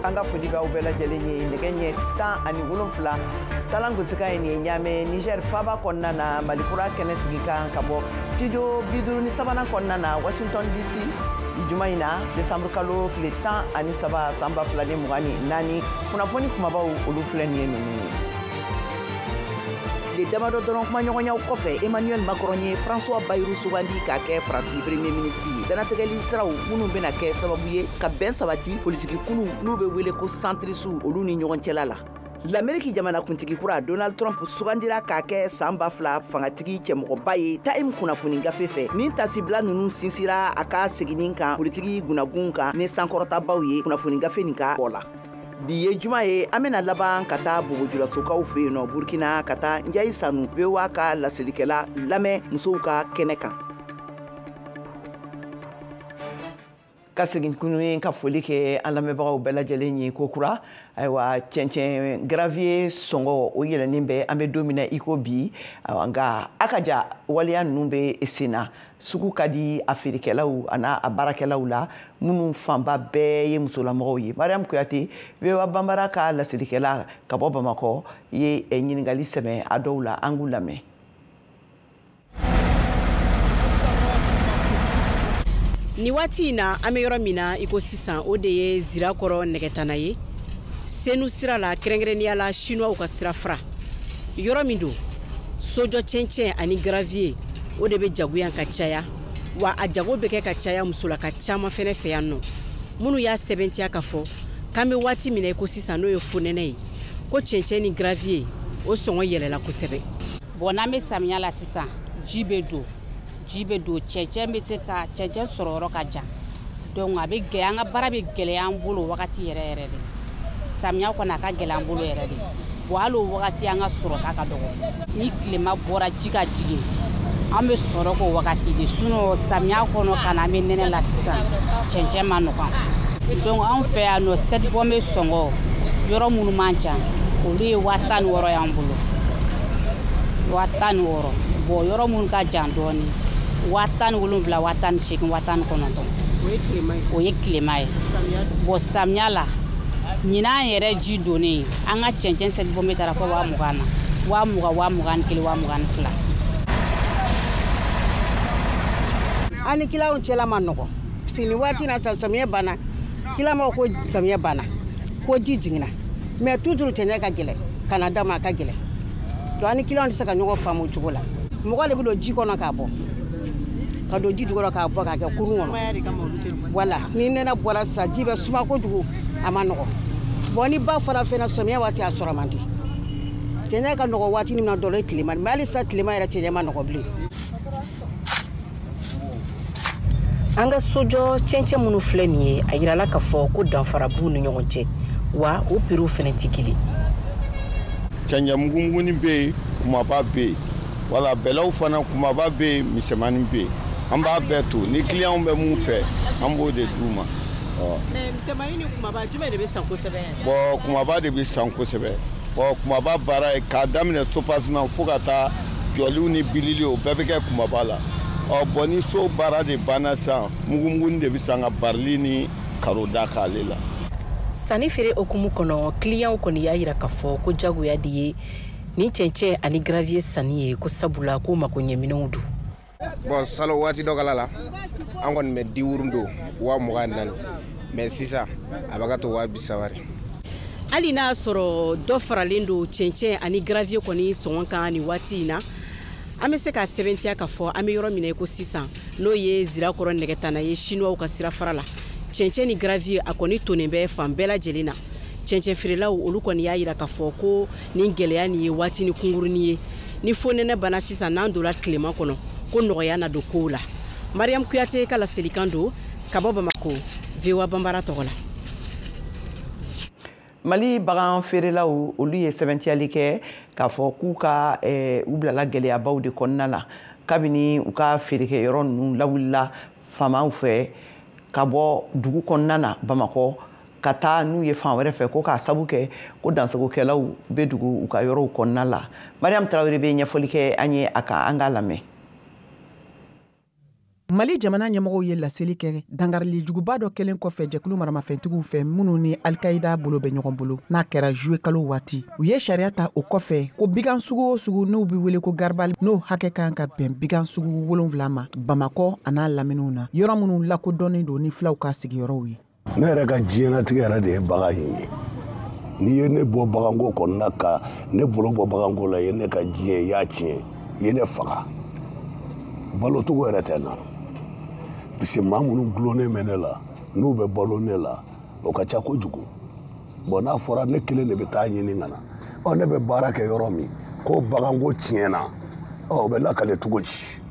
An ka foli b'aw bɛɛ lajɛlen ye. Nɛgɛ ɲɛ 17 talan gosikan ye nin ye Ɲamɛ, Niger faaba kɔnɔna na, Malikura kɛnɛ sigi kan ka bɔ studio 53nan kɔnɔna na, Washington DC. Bi juma in na, décembre kalo tile 13 san 2024, kunnafoni kumabaw olu filɛ nin ye ninnu ye. Tile damadɔ dɔrɔn kumaɲɔgɔnyaw kɔfɛ, Emmanuel Macron ye François Bayrou sugandi k'a kɛ Faransi premier ministre ye. Danatɛgɛli siraw minnu bɛna kɛ sababu ye ka bɛn sabati politiki kulu n'u bɛ wele ko centriste olu ni ɲɔgɔn cɛla la. Lameriki jamanakuntigi kura Donald Trump sugandira k'a kɛ san 2000 fangatigi cɛmɔgɔba ye Time kunnafoni gafe fɛ. Nin tasibila ninnu sinsira a ka seginni kan politiki gunagun kan ni sankɔrɔtabaw ye kunnafoni gafe nin ka fɔ la. Bi ye juma ye, an bɛna laban ka taa Bobojulasokaw fɛ yen nɔ Burkina, ka taa Njayi Sanu VOA ka laselikɛla lamɛn musow ka kɛnɛ kan. Ka segin kunu ye ka foli kɛ an lamɛnbagaw bɛɛ lajɛlen ye ko kura. Ayiwa, cɛncɛn gravier sɔngɔ o yɛlɛnnen bɛ an bɛ don min na i ko bi. Ayiwa, nka a ka ja waleya ninnu bɛ sen na. Sugu ka di a feerekɛlaw a n'a a baarakɛlaw la minnu fanba bɛɛ ye musolamɔgɔw ye. Mariam Kuyate, VOA Banbara ka laselikɛla ka bɔ Bamakɔ, ye ɲininkali sɛmɛ a dɔw la, an k'u lamɛn. Ni waati in na, an bɛ yɔrɔ min na i ko sisan, o de ye Zirakɔrɔ nɛgɛtana ye Senu sira la, kɛrɛnkɛrɛnnenya la Sinuwaw ka sira fara. Yɔrɔ min don, sojɔ cɛncɛn ani gravier o de bɛ jago yan ka caya, wa a jago bɛ kɛ ka caya musolaka caman fɛnɛ fɛ yan nɔ, minnu y'a sɛbɛntiya k'a fɔ k'an bɛ waati min na i ko sisan, n'o ye fonɛnɛ ye, ko cɛncɛn ni gravier o sɔngɔ yɛlɛla kosɛbɛ. Bon, n'an bɛ samiya la sisan, ji bɛ don, ji bɛ don, cɛncɛn bɛ se ka cɛncɛn sɔrɔ yɔrɔ ka jan, donc a bɛ gɛlɛya, an ka baara bɛ gɛlɛya an bolo wagati yɛrɛ yɛrɛ de. Samiya kɔni a ka gɛlɛn an bolo yɛrɛ de. Bon, hali o wagati an ka sɔrɔta ka dɔgɔ. Ni tilema bɔra, ji ka jigin, an bɛ sɔrɔ k'o wagati de. Sinon samiya kɔnɔ ka na, an bɛ nɛnɛ la sisan, cɛncɛn ma nɔgɔn. Donc anw fɛ yan nɔ, sept bombes sɔngɔ, yɔrɔ minnu man ca, olu ye 16 000 y'an bolo, 16 000. Bon, yɔrɔ minnu ka jan dɔɔnin, 17 000, 18 000, 19 000. O ye tilema ye. Bon, samiya la, ɲinan yɛrɛ ji donnen, an ka cɛncɛn sept bombes taara fɔ 20 000 na, 20 000, 21 000, 22 000. An ni kiliyanw cɛla ma nɔgɔ, parce que nin waati in na, samiyɛ banna, kiliyan b'a fɔ ko samiyɛ banna, ko ji jiginna, mais toujours cɛncɛn ka gɛlɛn ka na d'a ma, a ka gɛlɛn. Donc an ni kiliyanw tɛ se ka ɲɔgɔn faamu o cogo la. Mɔgɔ de bɛ don ji kɔnɔ k'a bɔ, ka don ji jukɔrɔ k'a bɔ k'a kɛ kurun kɔnɔ. Wala ni nɛnɛ bɔra sisan, ji bɛ suma kojugu, a ma nɔgɔ. Bon, ni ba fara fɛnɛ, samiya waati a sɔrɔ man di. Cɛncɛn ka nɔgɔ waati min na dɔrɔn, o ye tilema, mais hali sisan tilema yɛrɛ cɛncɛn ma nɔgɔ bilen. An ka sojɔ cɛncɛn minnu filɛ nin ye, a yirala k'a fɔ ko danfara b'u ni ɲɔgɔn cɛ, wa o piriw fɛnɛ tɛ kelen. Cɛncɛn mugumugunin bɛ yen, kumaba bɛ yen, wala bɛlɛw fana kumaba bɛ yen, misɛnmanin bɛ yen. An b'a bɛɛ to ni kiliyanw bɛ mun fɛ, an b'o de d'u ma. Mais misɛnmanin ni kumaba, jumɛn de bɛ san kosɛbɛ? Bon, kumaba de bɛ san kosɛbɛ. Bon, kumaba baara ye k'a daminɛ soubassement fo ka taa jɔliw ni bilili, o bɛɛ bɛ kɛ kumaba la. Ɔ bon, ni so baara de banna sisan, mugumugunin de bɛ san ka barili ni carreau da k'ale la. Sanni feere hukumu kɔnɔ, kiliyanw kɔni y'a yira k'a fɔ ko jagoya de ye nin cɛncɛn ani gravier sanni ye, ko sabula ko mako ɲɛminɛnw don. Bon, salo waati dɔ kala la, an kɔni bɛ di wurun don 24 000, mais sisan a bɛ ka to 30 000 de. Hali n'a sɔrɔ dɔ faralen don cɛncɛn ani gravier kɔni sɔngɔ kan nin waati in na, an bɛ se ka sɛbɛntiya k'a fɔ an bɛ yɔrɔ min na i ko sisan, n'o ye Zirakɔrɔ nɛgɛtana ye Sinuwaw ka sira fara la, cɛncɛn ni gravier a kɔni tonnen bɛ fan bɛɛ lajɛlen na. Cɛncɛn feerelaw olu kɔni y'a yira k'a fɔ ko nin gɛlɛya nin ye waati ni kunkurunin ye. Ni fonɛnɛ banna sisan, n'an donna tilema kɔnɔ, ko nɔgɔya na don kow la. Mariam Kuyate ka laselikan don ka bɔ Bamako, VOA Banbara tɔgɔ la. Mali bagan feerelaw olu ye sɛbɛntiyali kɛ k'a fɔ k'u ka u bilala gɛlɛyabaw de kɔnɔna la kabini u ka feerekɛyɔrɔ ninnu lawulila faamaw fɛ ka bɔ dugu kɔnɔna na Bamakɔ ka taa n'u ye fan wɛrɛ fɛ, ko k'a sabu kɛ ko dansagokɛlaw bɛ dugu u ka yɔrɔw kɔnɔna la. Mariam Tarawele bɛ ɲɛfɔli kɛ an ye a kan, an k'a lamɛn. Mali jamana ɲɛmɔgɔw ye laseli kɛ dangarili juguba dɔ kɛlen kɔfɛ jɛkulu maramafɛntigiw fɛ minnu ni Alikaida bolo bɛ ɲɔgɔn bolo n'a kɛra juillet kalo waati. U ye sariya ta o kɔfɛ ko bigan sugu o sugu n'u bɛ wele ko garibali n'o hakɛ kan ka bɛn bigan sugu 7 ma Bamakɔ a n'a laminiw na, yɔrɔ minnu lakodɔnnen don ni filaw ka sigiyɔrɔw ye. Ne yɛrɛ ka diɲɛlatigɛ yɛrɛ de ye bagan in ye. N'i ye ne bɔ baganko kɔnɔna ka ne bolo bɔ baganko la, i ye ne ka diɲɛ, i y'a tiɲɛ, i ye ne faga. Balocogo yɛrɛ tɛ n na. Parce que maa minnu gulonnen bɛ ne la, n'u bɛ balo ne la, o ka ca kojugu. Bon, n'a fɔra ne kelen de bɛ taa ɲini ka na, ɔ ne bɛ baara kɛ yɔrɔ min, ko baganko tiɲɛna, ɔ o bɛ lakale cogo di?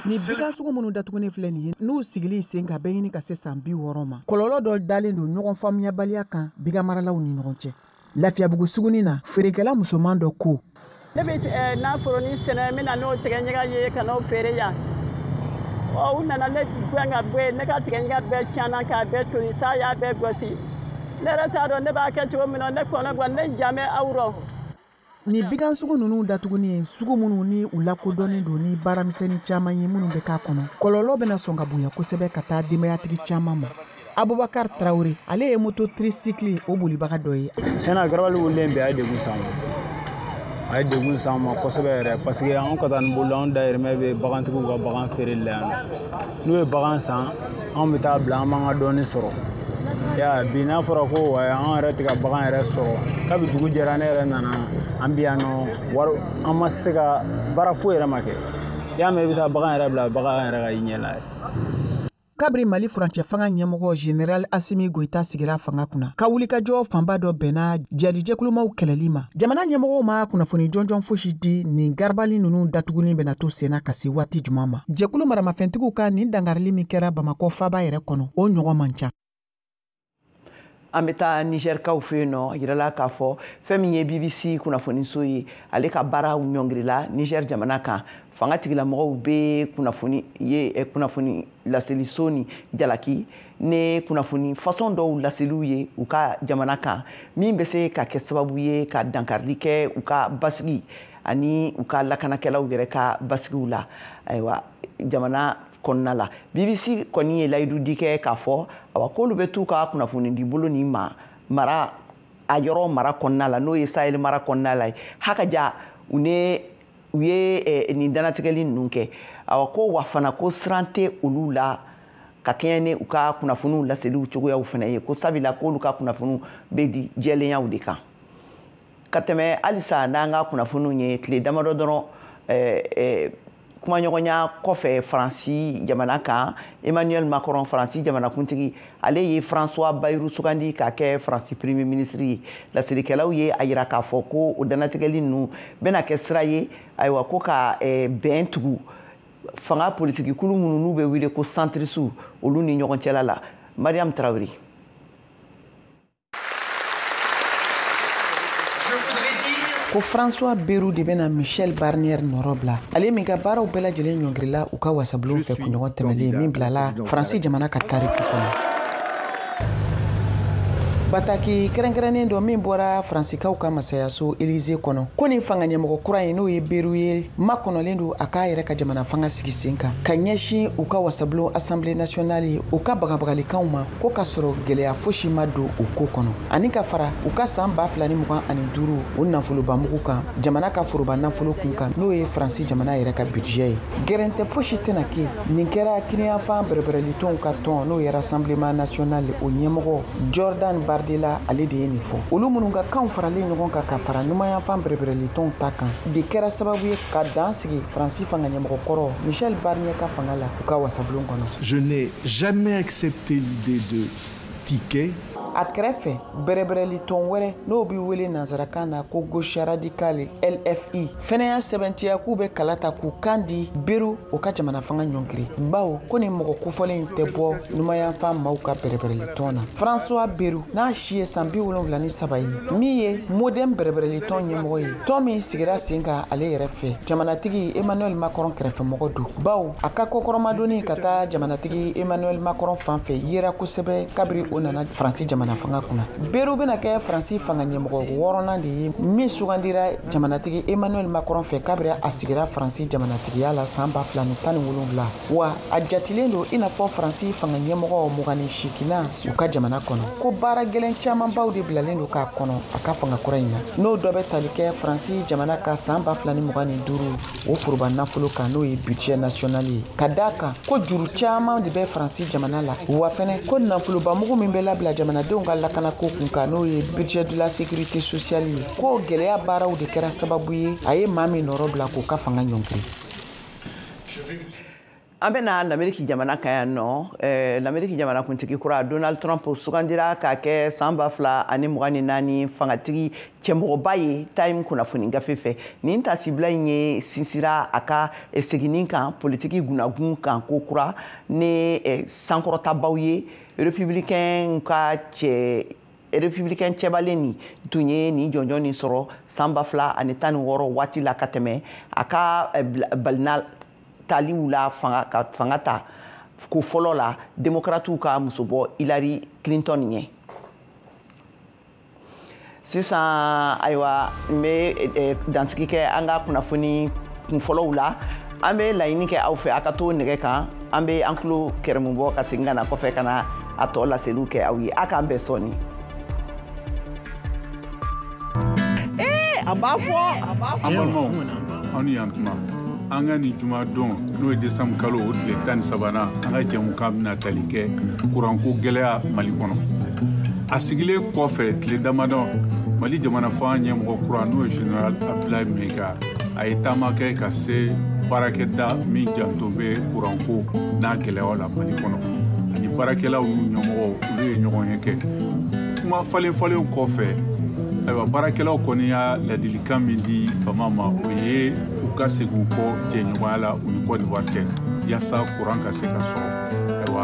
Ni bigan sugu minnu datugunen filɛ nin ye, n'u sigili sen kan bɛ ɲini ka se san 60 ma, kɔlɔlɔ dɔ dalen don ɲɔgɔn faamuyabaliya kan bigan maralaw ni ɲɔgɔn cɛ. Lafiyabugu suguni na, feerekɛla musoman dɔ ko: Ne bɛ naforonin sɛnɛ, n bɛ na n'o tigɛɲaga ye ka n'o feere yan. Ɔ u nana ne gɛn ka bɔ yen, ne ka tigɛɲaga bɛɛ tiɲɛna k'a bɛɛ toli, sa y'a bɛɛ gosi. Ne yɛrɛ t'a dɔn ne b'a kɛ cogo min na, ne kɔnɔ gan, ne jan bɛ aw rɔ. Ni bigan sugu ninnu datuguni ye, sugu minnu ni u lakodɔnnen don ni baaramisɛnnin caman ye minnu bɛ k'a kɔnɔ, kɔlɔlɔ bɛna sɔn ka bonya kosɛbɛ ka taa denbayatigi caman ma. Abubakar Tarawele, ale ye moto tricycle o bolibaga dɔ ye. Tiɲɛna, garabali wulilen bi, a ye degun s'an ma, a ye degun s'an ma kosɛbɛ yɛrɛ, parce que anw ka taa ni bolo, anw dayirimɛ bɛ bagantigiw ka bagan feereli la yan nɔ. N'u ye bagan san, anw bɛ taa bila, an b'an ka dɔɔni sɔrɔ. Ya bi n'a fɔra ko an yɛrɛ tɛ ka bagan yɛrɛ sɔrɔ, kabi dugu jɛra ne yɛrɛ nana an bi yan nɔ, wari an ma se ka baara foyi yɛrɛ ma kɛ. I y'a mɛn, i bɛ taa bagan yɛrɛ bila, bagan yɛrɛ ka i ɲɛ la. Kabiri Mali furancɛ fanga ɲɛmɔgɔ Général Asimi Goïta sigira fanga kunna, ka wulikajɔ fanba dɔ bɛnna jadijɛkulumaw kɛlɛli ma, jamana ɲɛmɔgɔw ma kunnafoni jɔnjɔn fosi di nin garabali ninnu datuguni bɛna to senna ka se waati juman ma. Jɛkulu maramafɛntigiw ka nin dangarili min kɛra Bamakɔ faaba yɛrɛ kɔnɔ, o ɲɔgɔn man ca. An bɛ taa Nizɛrikaw fɛ yen nɔ, a yirala k'a fɔ fɛn min ye BBC kunnafoniso ye, ale ka baaraw ɲɔngirila Nizɛri jamana kan. Fanga tigilamɔgɔw bɛ kunnafoni ye kunnafoni laseliso ni jalaki ni kunnafoni fasɔn dɔw laseliw ye u ka jamana kan, min bɛ se ka kɛ sababu ye ka dankarili kɛ u ka basigi ani u ka lakanakɛlaw yɛrɛ ka basigiw la. Ayiwa, jamana kɔnɔna la, BBC kɔni ye layidu di kɛ k'a fɔ awa k'olu bɛ t'u ka kunnafoni di bolo nin ma mara a yɔrɔ mara kɔnɔna la, n'o ye Sahel mara kɔnɔna la ye. Hakaja u ne u ye nin dannatigɛli ninnu kɛ, awa ko wa fana ko siran tɛ olu la ka kɛɲɛ ni u ka kunnafoniw laseliw cogoyaw fana ye, ko sabula k'olu ka kunnafoniw bɛ di jɛlenyaw de kan. Ka tɛmɛ halisa n'an ka kunnafoniw ye, tile damadɔ dɔrɔn kumaɲɔgɔnya kɔfɛ Faransi jamana kan, Emmanuel Macron, Faransi jamanakuntigi, ale ye François Bayrou sugandi k'a kɛ Faransi premier ministre ye. Laselikɛlaw ye a yira k'a fɔ ko o dannatigɛli ninnu bɛna kɛ sira ye, ayiwa ko ka bɛn tugu fanga politiki kulu minnu n'u bɛ wele ko centriste olu ni ɲɔgɔn cɛla la. Mariam Traoré. Ko François Bayrou de bɛna Michel Barnier nɔrɔ bila, ale min ka baaraw bɛɛ lajɛlen ɲɔngirila u ka wasabulon fɛ kunɲɔgɔn tɛmɛlen min bilala Faransi jamana ka tariku kɔnɔ. Bataki kɛrɛnkɛrɛnnen dɔ min bɔra Faransikaw ka masayaso Élysée kɔnɔ, ko nin fanga ɲɛmɔgɔ kura in n'o ye Bayrou ye, makɔnɔlen don a k'a yɛrɛ ka jamana fanga sigi sen kan ka ɲɛsin u ka wasabulon Assemblée nationale ye u ka bagabagalikanw ma, ko k'a sɔrɔ gɛlɛya fosi ma don o ko kɔnɔ, ani ka fara u ka san 2025 o nafolobamugu kan jamana ka foroba nafolo kun kan, n'o ye Faransi jamana yɛrɛ ka budget ye. Gɛrɛntɛ fosi tɛna kɛ. Nin kɛra kiniyanfan bɛrɛbɛrɛlitɔnw ka tɔn n'o ye Rassemblement national o ɲɛmɔgɔ Jordan Bardella, ale de ye nin fɔ. Olu minnu ka kanw faralen ɲɔgɔn kan ka fara numayanfan bɛrɛbɛrɛlitɔnw ta kan de kɛra sababu ye ka dan sigi Faransi fanga ɲɛmɔgɔkɔrɔ Michel Barnier ka fanga la u ka wasabulon kɔnɔ. Je n'ai jamais accepté l'idée de ticket. A kɛrɛfɛ bɛrɛbɛrɛlitɔn wɛrɛ n'o bɛ wele nansarakan na ko gauche radicale LFI fɛnɛ y'a sɛbɛntiya k'u bɛ kala ta k'u kan di Bayrou o ka jamana fanga ɲɔngiri, bawo ko nin mɔgɔ kofɔlen in tɛ bɔ numayanfan maaw ka bɛrɛbɛrɛlitɔn na. François Bayrou n'a si ye san 73 ye, min ye Modem bɛrɛbɛrɛlitɔn ɲɛmɔgɔ ye, tɔn min sigira sen kan ale yɛrɛ fɛ, jamanatigi Emmanuel Macron kɛrɛfɛmɔgɔ don, bawo a ka kɔkɔrɔmadonni ka taa jamanatigi Emmanuel Macron fan fɛ yera kosɛbɛ kabiri o nana Faransi jamana jamana fanga kunna. Bayrou bɛna kɛ Faransi fanga ɲɛmɔgɔ wɔɔrɔnan de ye min sugandira jamanatigi Emmanuel Macron fɛ kabiri a sigira Faransi jamanatigiya la san 2017. Wa a jatilen don i n'a fɔ Faransi fanga ɲɛmɔgɔ 28nan u ka jamana kɔnɔ. Ko baara gɛlɛn camanbaw de bilalen don k'a kɔnɔ a ka fanga kura in na. N'o dɔ bɛ tali kɛ Faransi jamana ka san 2025 o foroba nafolo kan, n'o ye budget national ye. Ka d'a kan ko juru caman de bɛ Faransi jamana la, wa fɛnɛ ko nafolobamugu min bɛ labila jamanadenw ka lakanako kun kan, n'o ye budget de la sécurité sociale ye, ko gɛlɛya baaraw de kɛra sababu ye a ye maa min nɔrɔ bila k'o ka fanga ɲɔngiri. An bɛna Lamɛriki jamana kan yan nɔ. Lamɛriki jamana kuntigi kura Donald Trump sugandira k'a kɛ san 2024 fangatigi cɛmɔgɔba ye Time kunnafoni gafe fɛ. Nin tasibila in ye sinsira a ka seginni kan politiki gunagun kan ko kura ni sankɔrɔtabaw ye. Républicain ka cɛ républicain cɛbalen nin tun ye nin jɔnjɔn nin sɔrɔ san 2016 waati la ka tɛmɛ a ka balina taliw la fanga ta ko fɔlɔ la démocratiw ka musobɔ Hillary Clinton ɲɛ. Sisan ayiwa, n bɛ dansigi kɛ an ka kunnafoni kunfɔlɔw la. An bɛ laɲini kɛ aw fɛ a ka to nɛgɛ kan, an bɛ an tulo kɛrɛmu bɔ ka segin ka na kɔfɛ ka na a tɔ laseliw kɛ aw ye. A k'an bɛn sɔɔni. A b'a fɔ an balimaw, aw ni yan tuma. An ka nin jumadon, n'o ye décembre kalo o tile 13nan, an ka jɛmukan bɛna tali kɛ kuranko gɛlɛya Mali kɔnɔ. A sigilen kɔfɛ tile damadɔ, Mali jamana fanga ɲɛmɔgɔ kura, n'o ye général Abdoulaye Maïga, a ye taama kɛ ka se baarakɛda min janto bɛ kuranko n'a gɛlɛyaw la Mali kɔnɔ, ani baarakɛlaw n'u ɲɛmɔgɔw, olu ye ɲɔgɔn ye kɛ. Kuma falen falen kɔfɛ, ayiwa, baarakɛlaw kɔni y'a ladilikan min di faama ma, o ye u ka segin u kɔ jɛɲɔgɔnya la u ni Côte d'Ivoire cɛ, yaasa kuran ka se ka sɔrɔ, ayiwa,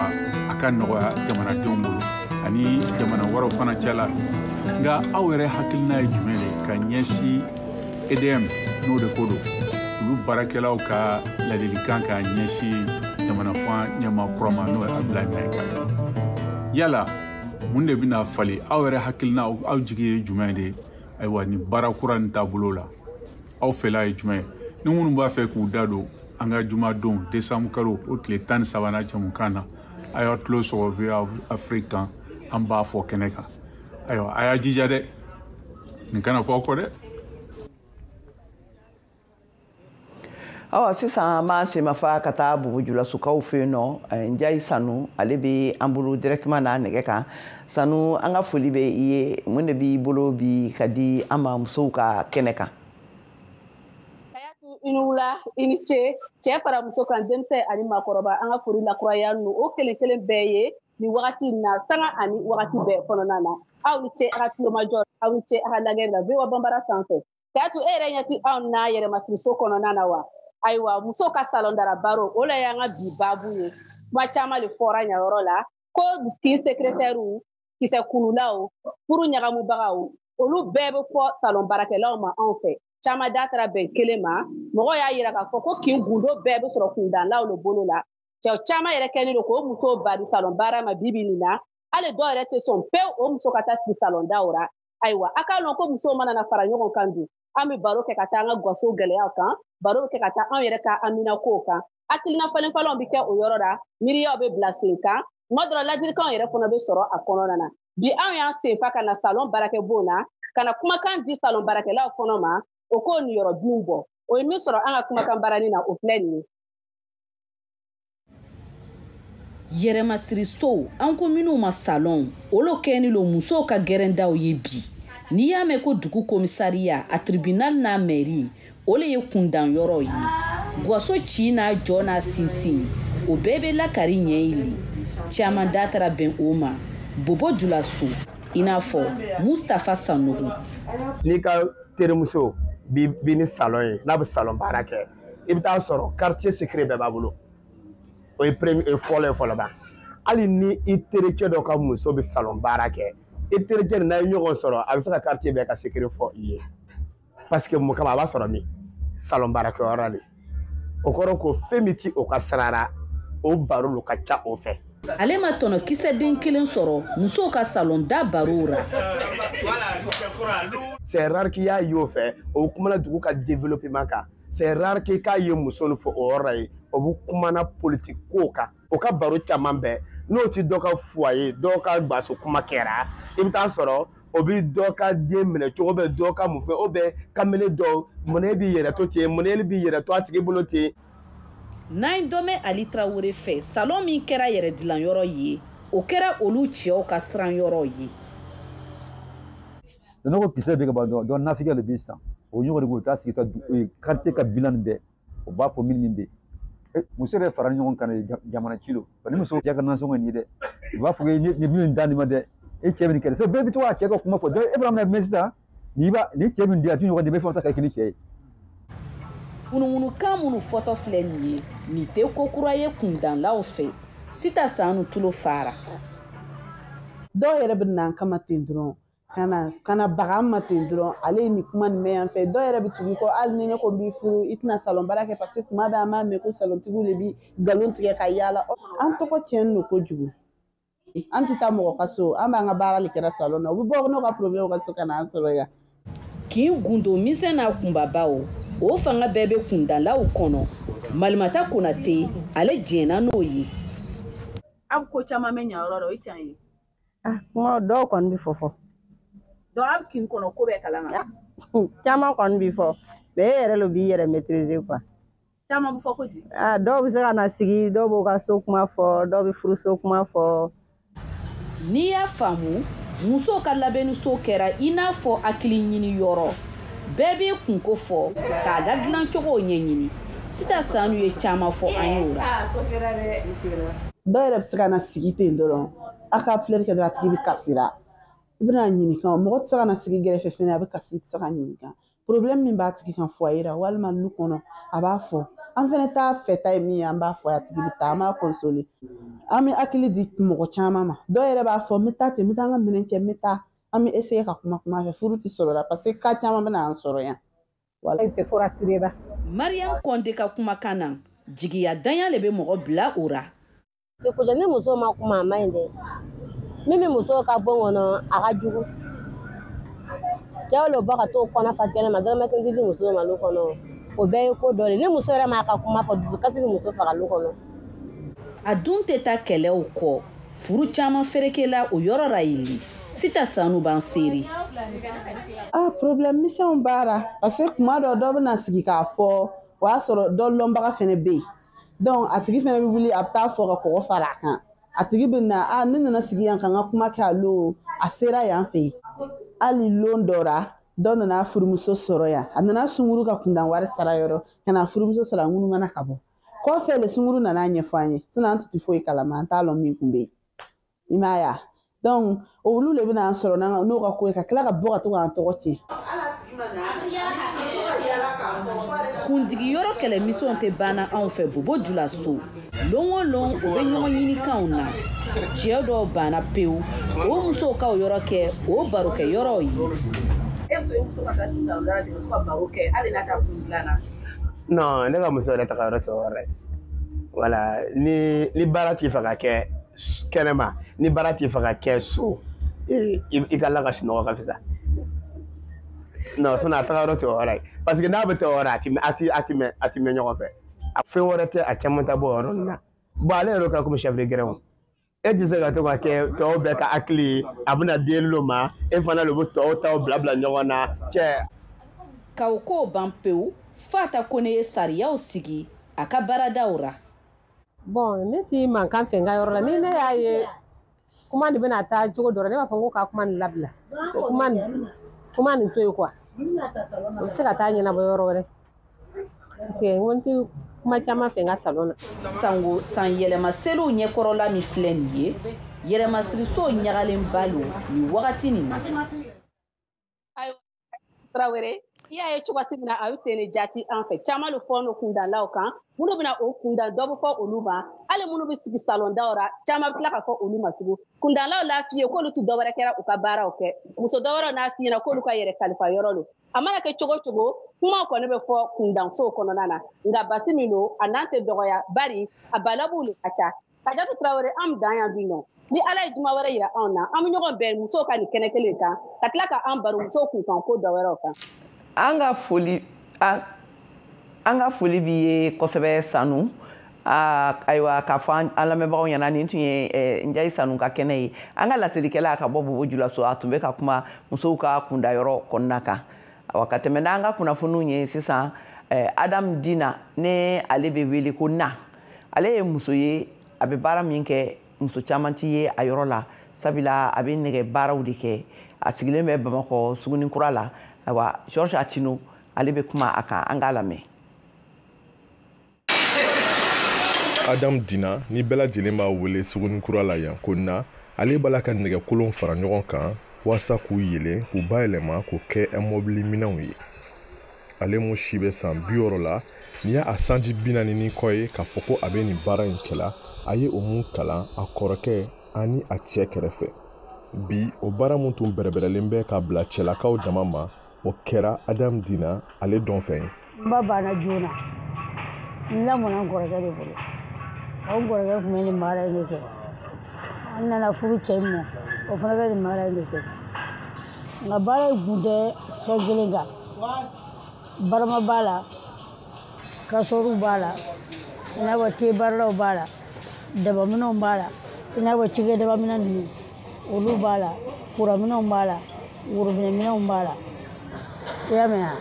a ka nɔgɔya jamanadenw bolo ani jamana wɛrɛw fana cɛ la. Nka aw yɛrɛ hakilina ye jumɛn de ka ɲɛsin EDM, n'o de ko don, olu baarakɛlaw ka ladilikan ka ɲɛsin jamana fanga ɲɛmaa kura ma, n'o ye Abdoulaye Maïga? Yala mun de bɛna falen? Aw yɛrɛ hakilina, aw jigi ye jumɛn de ye, ayiwa, nin baara kura nin taabolo la? Aw fɛla ye jumɛn ye? Ni minnu b'a fɛ k'u da don an ka jumadon décembre kalo o tile 13nan jɛmukan na, a y'aw tulo sɔgɔ VOA Afrique kan, an b'a fɔ kɛnɛ kan. Ayiwa, a y'a jija dɛ, nin kana fɔ aw kɔ dɛ. Awa, sisan an b'an senmafa ka taa Bobo Julasokaw fɛ yen nɔ. Njayi Sanu, ale bɛ an bolo directement n'a nɛgɛ kan. Sanu, an ka foli bɛ i ye. Mun de b'i bolo bi ka di an ma musow ka kɛnɛ kan? I ni wula, i ni ce. Cɛ fara muso kan, denmisɛn ani maakɔrɔba, an ka foli lakuraya nu o kelen kelen bɛɛ ye nin wagati in na, sanga ani wagati bɛɛ kɔnɔna na. Aw ni ce a ka tulomajɔ, aw ni ce a ka lajɛli la VOA Banbara sanfɛ. Kayatu, e yɛrɛ ɲɛ ti anw na yɛrɛmasiriso kɔnɔna na wa? Ayiwa, musow ka salon dara baro, o la y'an ka bi baabu ye. Kuma caman de fɔra ɲayɔrɔ la ko kin secrétaire, kisɛ kunulaw, furu ɲagamubagaw, olu bɛɛ bɛ fɔ salon baarakɛlaw ma anw fɛ. Caman da taara bɛn kelen ma. Mɔgɔw y'a yira k'a fɔ ko kin gundo bɛɛ bɛ sɔrɔ kundanlaw de bolo la. Cɛw caman yɛrɛ kɛlen don k'o musow bali salon baara ma bi bi nin na. Hali dɔw yɛrɛ tɛ sɔn pewu o muso ka taa sigi salon daw la. Ayiwa, a k'a lɔn ko musow mana na fara ɲɔgɔn kan dun, an bɛ baro kɛ ka taa an ka gaso gɛlɛyaw kan, baro bɛ kɛ ka taa anw yɛrɛ ka aminakow kan. Hakilina falen falenw bɛ kɛ o yɔrɔ la, miiriyaw bɛ bila sen kan, tuma dɔ la ladilikanw yɛrɛ fana bɛ sɔrɔ a kɔnɔna na. Bi anw y'an senfa ka na salon baarakɛbon na, ka na kumakan di salon baarakɛlaw kɔnɔ ma, o k'o niyɔrɔ binw bɔ. O ye min sɔrɔ an ka kumakan baaranin na, o filɛ nin ye. Yɛrɛmasirisow, an ko minnu ma salon, olu kɛni lo musow ka gɛrɛndaw ye bi. N'i y'a mɛn ko dugu komisariya, a tribunal n'a mairie, o le ye kundanyɔrɔ ye. Gwaso ci n'a jɔ n'a sinsin, o bɛɛ bɛ lakari ɲɛ le. Caman da taara bɛn o ma Bobo Julaso, i n'a fɔ Mustafa Sanogo. N'i ka terimuso bi ni salon ye, n'a bɛ salon baara kɛ, i bɛ taa sɔrɔ quartier secret bɛɛ b'a bolo. O ye premier fɔlɔ ye fɔlɔ ba. Hali ni i terikɛ dɔ ka muso bɛ salon baara kɛ, i terikɛ n'a ye ɲɔgɔn sɔrɔ, a bɛ se ka quartier bɛɛ ka secret fɔ i ye. Parce que mun kama a b'a sɔrɔ min salon baarakɛyɔrɔ de. O kɔrɔ ko fɛn min ti o ka sira la, o baro lo ka ca o fɛ. Ale ma tɔnɔ kisɛden kelen sɔrɔ musow ka salon da barow ra. C'est rare k'i y'a ye o fɛ, o kumana dugu ka développement kan. C'est rare k'i k'a ye muso nin fɔ o yɔrɔ la yen, o bɛ kumana politique ko kan. O ka baro caman bɛɛ n'o ti dɔ ka foyer, dɔw ka gaso kuma kɛra, i bɛ taa sɔrɔ o bi dɔ ka den minɛ cogo bɛ dɔ ka mun fɛ, o bɛ kamalen dɔw mun b'i yɛrɛ to ten, mun b'i yɛrɛ to a tigi bolo ten. N'an dɔ mɛn Ali Tarawele fɛ, salon min kɛra yɛrɛ dilanyɔrɔ ye, o kɛra olu cɛw ka siranyɔrɔ ye. Ne ko kisɛ bɛ ka ban dɔrɔn, nafigiya de bɛ sisan. O ɲɔgɔn de k'u taa sigi ka quartier ka bilan nin bɛɛ, o b'a fɔ min bɛ yen. Muso yɛrɛ fara ɲɔgɔn kan jamana ci lo. Ni muso cɛ ka nasɔngɔ nin ye dɛ, u b'a fɔ ko nin bɛ nin da nin ma dɛ, e cɛ bɛ nin kɛ dɛ. Bɛɛ bɛ to k'a cɛ ka kuma fɔ. Donc e fana bɛna mɛn sisan, ni cɛ min di a ti ɲɔgɔn di, bɛ fɛn ta ka kɛ ni cɛ ye. Ŋunuŋunukan minnu fɔtɔ filɛ nin ye, nin tɛ ko kura ye kundanlaw fɛ. Sita Sanu tulo fara. Dɔw yɛrɛ bɛ na an kama ten dɔrɔn, ka na baga an ma ten dɔrɔn, ale ye nin kuma nin mɛn yan fɛ. Dɔw yɛrɛ bɛ tugu i kɔ, hali ni ne ko n b'i furu, i tɛna salon baara kɛ, parce que kuma bɛɛ an b'a mɛn ko salontigiw de bi nkalon tigɛ ka yaala. An tɔgɔ tiɲɛnen don kojugu. An tɛ taa mɔgɔ ka so, an b'an ka baara de kɛra salon na. U bɛ bɔ n'u ka problème ka so ka na an sɔrɔ yan. K'i gundo misɛn n'a kunbabaw, o fanga bɛɛ bɛ kundalaw kɔnɔ. Malimata Konate, ale jɛnna n'o ye. Aw ko caman bɛ ɲa yɔrɔ la, o ye tiɲɛ ye. Kuma dɔw kɔni bɛ fɔ. Donc aw bɛ kin kɔnɔ ko bɛɛ kalama. Caman kɔni bɛ fɔ, mais e yɛrɛ de b'i yɛrɛ maîtriser quoi. Caman bɛ fɔ ko di? Dɔw bɛ se ka na sigi, dɔw b'u ka so kuma fɔ, dɔw bɛ furuso kuma fɔ. N'i y'a faamu, musow ka labɛnniso kɛra i n'a fɔ hakili ɲini yɔrɔ. Bɛɛ b'i kunko fɔ k'a da dilancogo ɲɛɲini. Sita Sanu ye caman fɔ an ye o la. Dɔw yɛrɛ bɛ se ka na sigi ten dɔrɔn, a ka filɛli kɛ dɔrɔn, a tigi bɛ kasira. I bɛna ɲininka, mɔgɔ tɛ se ka na sigi gɛrɛfɛ fɛnɛ, a bɛ kasi, i tɛ se ka ɲininka. Problème min b'a tigi kan foyer la walima lu kɔnɔ, a b'a fɔ. An fɛnɛ t'a fɛta ye min ye, an b'a fɔ a tigi bɛ taa, an b'a consoler. An bɛ hakili di mɔgɔ caman ma. Dɔw yɛrɛ b'a fɔ n bɛ taa ten, n bɛ taa n ka minɛn cɛ, n bɛ taa. An bɛ essayer ka kuma fɛ, furu tɛ sɔrɔ la parce que cas caman bɛ na an sɔrɔ yan. Mariam Kɔnde ka kumakan na, jigiya danya de bɛ mɔgɔ bila o ra. Ni muso ma kuma a man ɲi dɛ. Min bɛ musow ka bon kɔnɔ, a ka jugu. Cɛw le bɔ ka t'o kɔnɔ fa kɛnɛ ma, dɔrɔmɛ kelen tɛ di musow ma lu kɔnɔ. O bɛɛ ye ko dɔ de. Ni muso yɛrɛ m'a ka kuma fɔ, dusukasi bɛ muso faga lu kɔnɔ. A dun tɛ taa kɛlɛw kɔ. Furu caman ferekela o yɔrɔ ra yen. Sita Sanu b'an seere. Problème misɛnw b'a la, parce que kuma dɔ dɔ bɛna sigi k'a fɔ, o y'a sɔrɔ dɔ lɔnbaga fɛnɛ bɛ yen. Donc a tigi fɛnɛ bɛ wuli, a bɛ taa fɔ ka kɔgɔ fara a kan. A tigi bɛ na, ne nana sigi yan ka n ka kuma kɛ a lon, a sera yan fɛ yen. Hali lon dɔ la, dɔ nana furumuso sɔrɔ yan. A nana sunkuru ka kundan wari sara yɔrɔ, ka na furumuso sɔrɔ a ŋunumana ka bɔ. Kɔfɛ le sunkuru nana ɲɛfɔ an ye, sinon an tɛ foyi kalama, an t'a lɔn min kun bɛ yen. I m'a ye wa? Donc olu le bɛna an sɔrɔ n'o ka ko ye, ka tila ka bɔ ka to k'an tɔgɔ tiɲɛ. Kundigiyɔrɔ kɛlɛmisɛnw tɛ banna anw fɛ Bobo Julaso. Lon o lon, u bɛ ɲɔgɔn ɲinikanw na. Cɛ dɔw banna pewu, o musow ka o yɔrɔ kɛ o barokɛyɔrɔw ye. E muso ka taa sigi salon da la ten, ka to ka baro kɛ hali n'a t'a kun dilan na. Non, ne ka muso yɛrɛ taga yɔrɔ tɛ o yɔrɔ ye. Voilà, ni baara t'i fɛ ka kɛ kɛnɛma, ni baara t'i fɛ ka kɛ so, i ka la ka sunɔgɔ ka fisa. Non, sinon a taga yɔrɔ tɛ o yɔrɔ ye. Parce que n'a bɛ taa o yɔrɔ, a ti mɛn ɲɔgɔn fɛ. A fɛn wɛrɛ tɛ, a caman ta bɔ o yɔrɔ nin na. Bon, ale yɛrɛ kɛra komi chef de grin o. E tɛ se ka to ka kɛ tɔw bɛɛ ka hakili ye, a bɛna den lo ma, e fana de bɛ tɔw taw bila ɲɔgɔn na cɛ. K'aw ko ban pewu, Fata Kone ye sariyaw sigi a ka baaradaw ra. Bon, ne ti mankan fɛ n ka yɔrɔ la. Ni ne y'a ye kuma nin bɛna taa cogo dɔ la, ne b'a fɔ n ko ka kuma nin labila. Kuma nin to yen quoi. O bɛ se ka taa ɲɛnabɔ yɔrɔ wɛrɛ. Parce que n ko n tɛ kuma caman fɛ n ka salon na. Sango san yɛlɛma seliw ɲɛkɔrɔla min filɛ nin ye, yɛlɛmasiriso ɲagalenba lo nin wagati nin na. Ayiwa, Tarawele, i y'a ye cogo min na a bɛ ten de jate an fɛ. Caman de fɔ n'o kundalaw kan, minnu bɛna o kunda, dɔ bɛ fɔ olu ma. Hali minnu bɛ sigi salon daw la, caman bɛ tila ka fɔ olu ma tugun. Kundalaw l'a f'i ye k'olu tɛ dɔwɛrɛ kɛra u ka baaraw kɛ. Muso dɔwɛrɛw n'a f'i ɲɛna k'olu ka yɛrɛ kalifa yɔrɔ lo. A mana kɛ cogo cogo, kuma kɔni bɛ fɔ kundansow kɔnɔna na. Nka basi min don, a n'an tɛ dɔgɔya, bari a balabuw de ka ca. Kajatu Tarawele, an bɛ dan yan bi nɔ. Ni Ala ye juma wɛrɛ yira anw na, an bɛ ɲɔgɔn bɛn musow ka nin kɛnɛ kelen kan, ka tila ka an baro musow kunkan ko dɔ wɛrɛw kan. An ka foli b'i ye kosɛbɛ, Sanu. Ayiwa, k'a fɔ an lamɛnbagaw ɲɛna, nin tun ye Njayi Sanu ka kɛnɛ ye. An ka laselikɛla ka bɔ Bobo Julaso, a tun bɛ ka kuma musow ka kundayɔrɔ kɔnɔna kan. Awa, ka tɛmɛ n'an ka kunnafoniw ye sisan, Adam Dina ne, ale bɛ wele ko Na. Ale ye muso ye, a bɛ baara min kɛ, muso caman ti ye a yɔrɔ la, sabula a bɛ nɛgɛ baaraw de kɛ. A sigilen bɛ Bamakɔ Sugunikura la. Ayiwa, Georges Atino, ale bɛ kuma a kan, an k'a lamɛn. Adam Dina ni bɛɛ lajɛlen b'a wele Sugunikura la yan ko Na, ale b'a la ka nɛgɛkolon fara ɲɔgɔn kan walasa k'u yelen, k'u bayɛlɛma k'u kɛ mɔbili minɛnw ye. Ale mun si bɛ san 60 la, n'i y'a sanji 40 ni kɔ ye k'a fɔ ko a bɛ nin baara in kɛla, a ye o mun kalan a kɔrɔkɛ ani a cɛ kɛrɛfɛ. Bi, o baara mun tun bɛrɛbɛrɛlen bɛ ka bila cɛlakaw dama ma, o kɛra Adam Dina ale dɔn fɛn ye. N ba banna joona, n lamɔna n kɔrɔkɛ de bolo. O kɔrɔkɛ tun bɛ nin baara in de kɛ. An nana furu cɛ min ma, o fana bɛ nin baara in de kɛ. Nka baara in kun tɛ fɛn kelen kan. Barama b'a la, kasɔrɔw b'a la, i n'a fɔ te baaralaw b'a la, dabaminɛnw b'a la, i n'a fɔ cikɛdabaminɛn ninnu, olu b'a la, kuraminɛnw b'a la, worobinɛminɛnw b'a la. I y'a mɛn wa?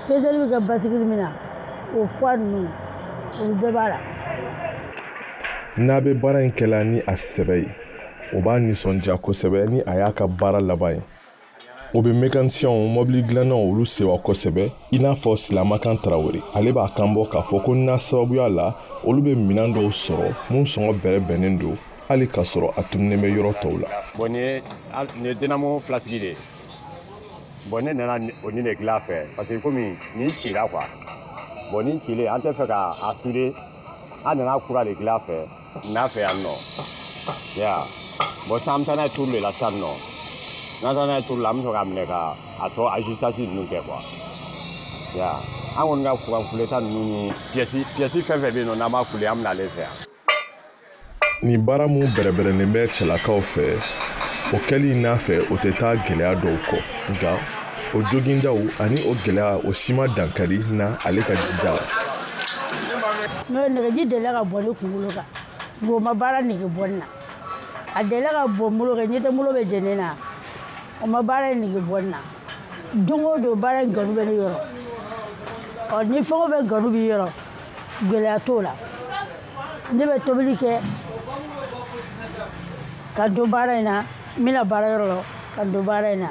Peseli bɛ kɛ basigili min na, o fuwa ninnu, olu bɛɛ b'a la. N'a bɛ baara in kɛla ni a sɛbɛ ye, o b'a nisɔndiya kosɛbɛ ni a y'a ka baara laban ye. O bɛ mécaniciens, mɔbili dilannaw, olu sewa kosɛbɛ, i n'a fɔ Silamakan Tarawele. Ale b'a kan bɔ k'a fɔ ko n'a sababuya la, olu bɛ minɛn dɔw sɔrɔ mun sɔngɔ bɛrɛ bɛnnen don, hali k'a sɔrɔ a tununnen bɛ yɔrɔ tɔw la. Bon, nin ye dynamo filasigi de ye. Bon, ne nana o nin de dilan fɛ, parce que komi nin cira quoi. Bon, nin cilen, an tɛ fɛ ka a souder, an nana kura de dilan fɛ n'a fɛ yan nɔ ya. Bon, sisan an bɛ taa n'a ye tour de la sisan nɔ. N'an taara n'a ye tour la, an bɛ sɔrɔ k'a minɛ ka a tɔ ajustage ninnu kɛ quoi ya. An kɔni ka fugan kuleta ninnu ni pièce fɛn fɛn bɛ yen nɔ, n'an b'a kule, an bɛ n'ale fɛ yan. Nin baara mun bɛrɛbɛrɛnnen bɛ cɛlakaw fɛ, o kɛli n'a fɛ, o tɛ taa gɛlɛya dɔw kɔ. Nka o jogindaw ani o gɛlɛya, o si ma dankari na ale ka jija la. N'o nɛgɛji delila ka bɔ ne kunkolo kan, nka o ma baara nege bɔ ne na. A delila ka bɔ n bolo kan, ɲɛ tɛ n bolo bɛ jɛni na, o ma baara in nege bɔ ne na. Don o don, baara in kanu bɛ ne yɔrɔ. Ɔ, ni fɛn o fɛn kanu b'i yɔrɔ, gɛlɛya t'o la. Ne bɛ tobili kɛ ka don baara in na, n bɛna baara yɔrɔ la ka don baara in na.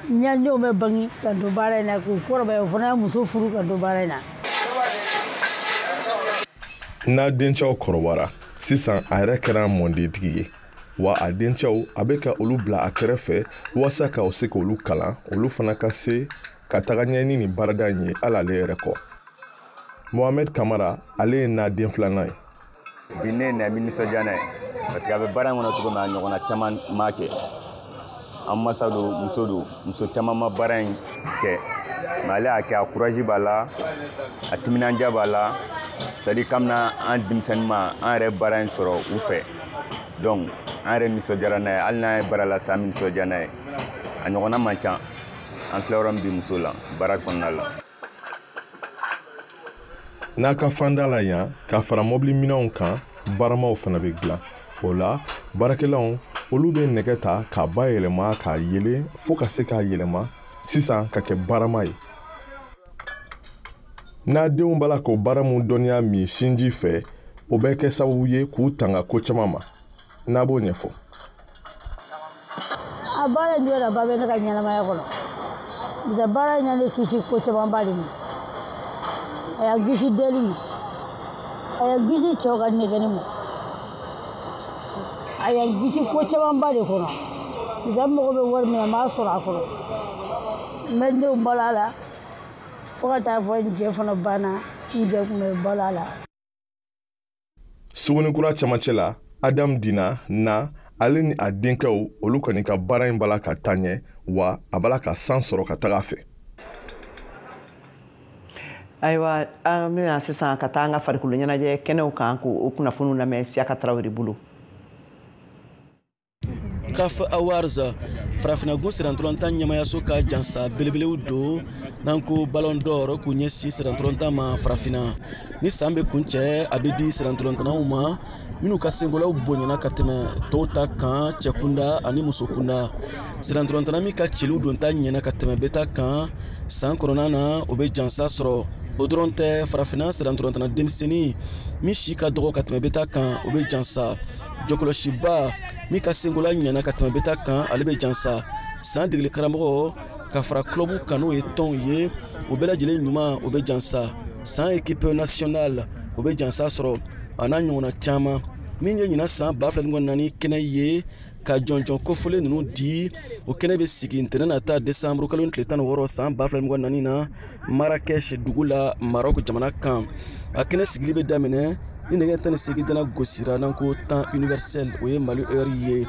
N ya denw bɛ bange ka don baara in na, k'u kɔrɔbaya, o fana ye muso furu ka don baara in na. N'a dencɛw kɔrɔbayara sisan, a yɛrɛ kɛra mɔndentigi ye wa. A dencɛw, a bɛ ka olu bila a kɛrɛfɛ walasa ka o se k'olu kalan, olu fana ka se ka taga ɲɛ ni nin baarada in ye, hali ale yɛrɛ kɔ. Mohamed Kamara, ale ye n'a den filanan ye. Bi ne na, bɛ nisɔndiya n'a ye, parce que a bɛ baara in kɔnɔ cogo min, a ɲɔgɔnna caman m'a kɛ. An masa don, muso don, muso caman ma baara in kɛ, mais ale y'a kɛ. A courage b'a la, a timinandiya b'a la. C'est à dire kabini an denmisɛnnin ma, an yɛrɛ baara in sɔrɔ u fɛ. Donc an yɛrɛ nisɔndiyara n'a ye. Hali n'an ye baara la sa, an bɛ nisɔndiya n'a ye. A ɲɔgɔnna man ca. An filɛ yɔrɔ min bi, muso la baara kɔnɔna la. N'a ka fanda la yan, ka fara mɔbili minɛnw kan, baramaw fana bɛ dilan. O la, baarakɛlaw olu bɛ nɛgɛ ta k'a bayɛlɛma, k'a yelen, fo ka se k'a yɛlɛma sisan ka kɛ barama ye. N'a denw b'a la k'o baara mun dɔnniya min sinji fɛ, o bɛ kɛ sababu ye k'u tanga ko caman ma. N'a b'o ɲɛfɔ. A baara in jɔdaba bɛ ne ka ɲɛnamaya kɔnɔ. Bisa baara in ye ne kisi ko camanba de ma. A y'an kisi deli ma, a y'an kisi cɛw ka nɛgɛnni ma, a y'an kisi ko camanba de kɔnɔ. Bisa n mago bɛ wari min na, n b'a sɔrɔ a kɔnɔ. N bɛ n denw balo a la, fo ka taa fɔ n cɛ fana banna, n cɛ tun bɛ balo a la. Sugunikura camancɛ la, Adam Dina na, ale ni a denkɛw, olu kɔni ka baara in b'a la ka taa ɲɛ wa, a b'a la ka san sɔrɔ ka taga a fɛ. Ayiwa, an bɛna sisan ka taa an ka farikolo ɲɛnajɛ kɛnɛw kan k'o kunnafoniw lamɛn Siyaka Tarawele bolo. CAF Awards, farafinnagun sirantɔlɔntan ɲɛmayaso ka jansa belebelew don n'an ko Ballon d'Or k'u ɲɛsin sirantɔlɔntan ma farafinna. Ni san bɛ kuncɛ, a bɛ di sirantɔlɔntannaw ma minnu ka senkolaw bonyana ka tɛmɛ tɔw ta kan cɛkunda ani musokunda. Sirantɔlɔntanna min ka ciliw donta ɲɛna ka tɛmɛ bɛɛ ta kan san kɔnɔna na, o bɛ jansa sɔrɔ. O dɔrɔn tɛ, farafinna sirantɔlɔntanna denmisɛnnin min si ka dɔgɔ ka tɛmɛ bɛɛ ta kan, o bɛ jansa. Jɔkɔlɔsiba min ka senkola ɲɛna ka tɛmɛ bɛɛ ta kan, ale bɛ jansa. San degeli karamɔgɔ ka fara club kan, n'o ye tɔnw ye, o bɛɛ lajɛlen ɲuman, o bɛ jansa. San équipe nationale, o bɛ jansa sɔrɔ, a n'a ɲɔgɔnna caman. Min ye ɲinan san 2024 kɛnɛ ye ka jɔnjɔn kofɔlen ninnu di, o kɛnɛ bɛ sigi ntɛnɛn nata décembre kalo tile 16 san 2024 na Marrakech dugu la, Maroc jamana kan. A kɛnɛ sigili bɛ daminɛ ni nɛgɛ 18 dana gosira, n'an ko temps universel, o ye Mali heure ye.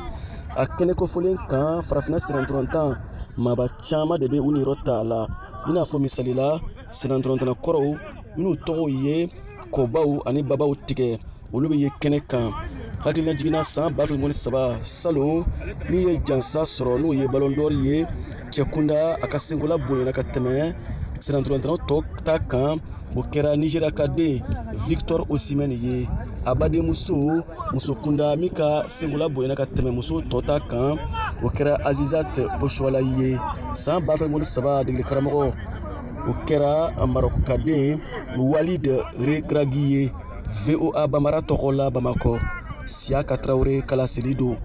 A kɛnɛ kofɔlen kan, farafinna sirantɔlɔntan maaba caman de bɛ u niyɔrɔ ta a la, i n'a fɔ misali la sirantɔlɔntanna kɔrɔw minnu tɔgɔw ye kɔbaw ani babaw tigɛ, olu bɛ ye kɛnɛ kan. Hakilina jiginna san 2023 salon min ye jansa sɔrɔ, n'o ye Ballon d'Or ye cɛkunda, a ka senkola bonyana ka tɛmɛ sirantɔlɔntannaw tɔw ta kan, o kɛra Nigéria ka den Victor Osimhen ye. A badenmuso musokunda min ka senkola bonyana ka tɛmɛ muso tɔ ta kan, o kɛra Azizat Oshoala ye. San 2023 degeli karamɔgɔ, o kɛra Maroc ka den Walid Regragui ye. VOA Bambara tɔgɔ la Bamakɔ, Siyaka Tarawele kalaseli don.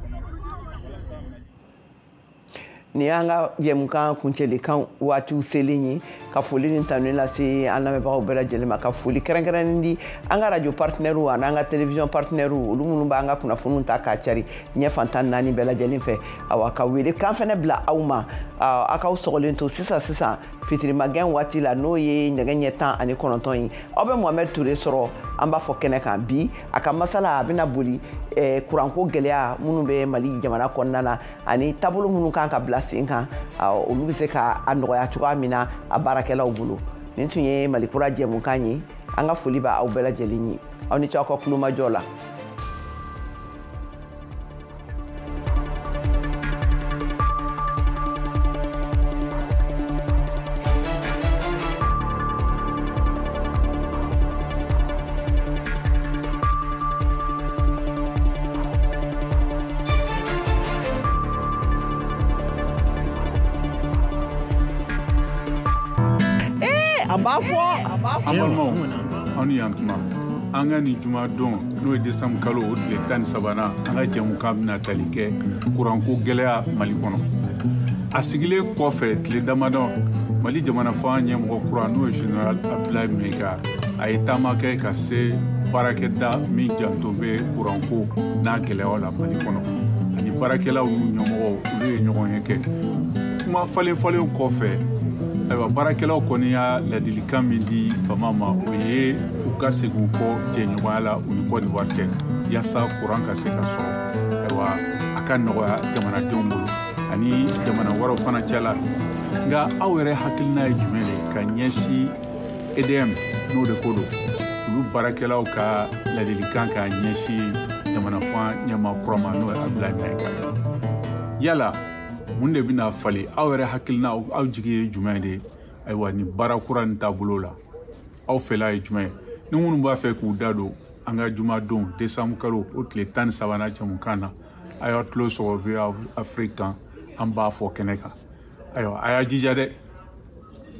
Nin y'an ka jɛmukan kuncɛlikan waatiw selen ye, ka foli ni tanu lase an lamɛnbagaw bɛɛ lajɛlen ma, ka foli kɛrɛnkɛrɛnnen di an ka radio partenaires ani an ka télévision partenaires, olu minnu b'an ka kunnafoniw ta k'a cari ɲɛ fan 14 bɛɛ lajɛlen fɛ. Awa, ka wele kan fɛnɛ bila aw ma, aw k'aw sɔgɔlen to sisan sisan fitirimagɛn waati la, n'o ye nɛgɛ ɲɛ 19 ye, aw bɛ Mohamed Touré sɔrɔ an b'a fɔ kɛnɛ kan. Bi a ka masala a bɛna boli kuranko gɛlɛya minnu bɛ Mali jamana kɔnɔna na ani taabolo minnu kan ka bila sen kan, olu bɛ se ka a nɔgɔya cogoya min na a baarakɛlaw bolo. Nin tun ye Mali Kura jɛmukan ye. An ka foli b'aw bɛɛ lajɛlen ye, aw ni ce aw ka kulomajɔ la. A b'a fɔ. An balimaw, aw ni yan tuma. An ka nin jumadon, n'o ye décembre kalo o tile 13nan, an ka jɛmukan bɛna tali kɛ kuranko gɛlɛya Mali kɔnɔ. A sigilen kɔfɛ tile damadɔ, Mali jamana fanga ɲɛmɔgɔ kura, n'o ye général Abdoulaye Maïga, a ye taama kɛ ka se baarakɛda min janto bɛ kuranko n'a gɛlɛyaw la Mali kɔnɔ, ani baarakɛlaw n'u ɲɛmɔgɔw, olu ye ɲɔgɔn ye kɛ. Kuma falen falen kɔfɛ, ayiwa, baarakɛlaw kɔni y'a ladilikan min di fama ma, o ye u ka segin u kɔ jɛɲɔgɔnya la u ni Côte d'Ivoire cɛ, yaasa kuran ka se ka sɔrɔ, ayiwa, a ka nɔgɔya jamanadenw bolo ani jamana wɛrɛw fana cɛla. Nka aw yɛrɛ hakilina ye jumɛn de ka ɲɛsin EDM, n'o de ko don, olu baarakɛlaw ka ladilikan ka ɲɛsin jamana fanga ɲɛmaa kura ma, n'o ye Abdoulaye Maïga? Yala mun de bɛna falen? Aw yɛrɛ hakilina, aw jigi ye jumɛn de ye, ayiwa, nin baara kura nin taabolo la? Aw fɛla ye jumɛn ye? Ni minnu b'a fɛ k'u da don an ka jumadon décembre kalo o tile 13nan jɛmukan na, a y'aw tulo sɔgɔ VOA Afrique kan, an b'a fɔ kɛnɛ kan. Ayiwa, a y'a jija dɛ,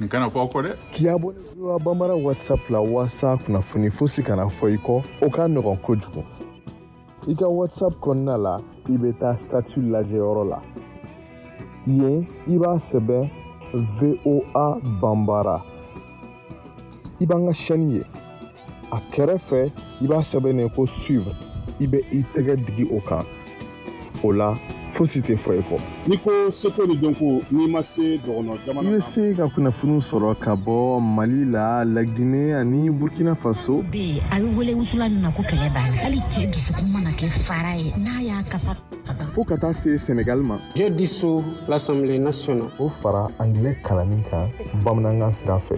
nin kana fɔ aw kɔ dɛ. K'i abonné VOA Bambara WhatsApp la walasa kunnafoni fosi kana fɔ i kɔ, o ka nɔgɔn kojugu. I ka WhatsApp kɔnɔna la, i bɛ taa statut lajɛyɔrɔ la, yen i b'a sɛbɛn VOA Bambara, i b'an ka chaîne ye. A kɛrɛfɛ, i b'a sɛbɛn ko suivre, i bɛ i tɛgɛ digi o kan. O la fosi tɛ fɔ i kɔ. N'i ko seko ni dɔnko, n'i ma se dɔgɔnɔ jamana. I bɛ se ka kunnafoniw sɔrɔ ka bɔ Mali la, Laginɛ ani Burkina Faso. Bɛ yen, a bɛ wele wusula min ma ko kɛlɛ banna, hali cɛ dusukun mana kɛ fara ye n'a y'a kasa. Fo ka taa se Senegal ma. Je dissous l'Assemblée nationale. O fara angilɛ kalanni kan bamanankan sira fɛ.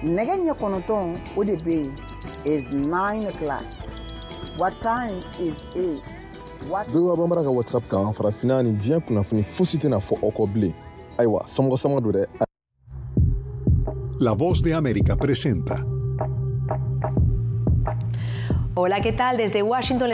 Nɛgɛ ɲɛ 9, o de bɛ yen, is 9 o'clock. What time is it? What VOA Bambara ka WhatsApp kan, farafinna ni diɲɛ kunnafoni fosi tɛna fɔ aw kɔ bilen. Ayiwa, somɔgɔ sama don dɛ. La Voz de América presenta. Hola, ¿qué tal? Desde Washington.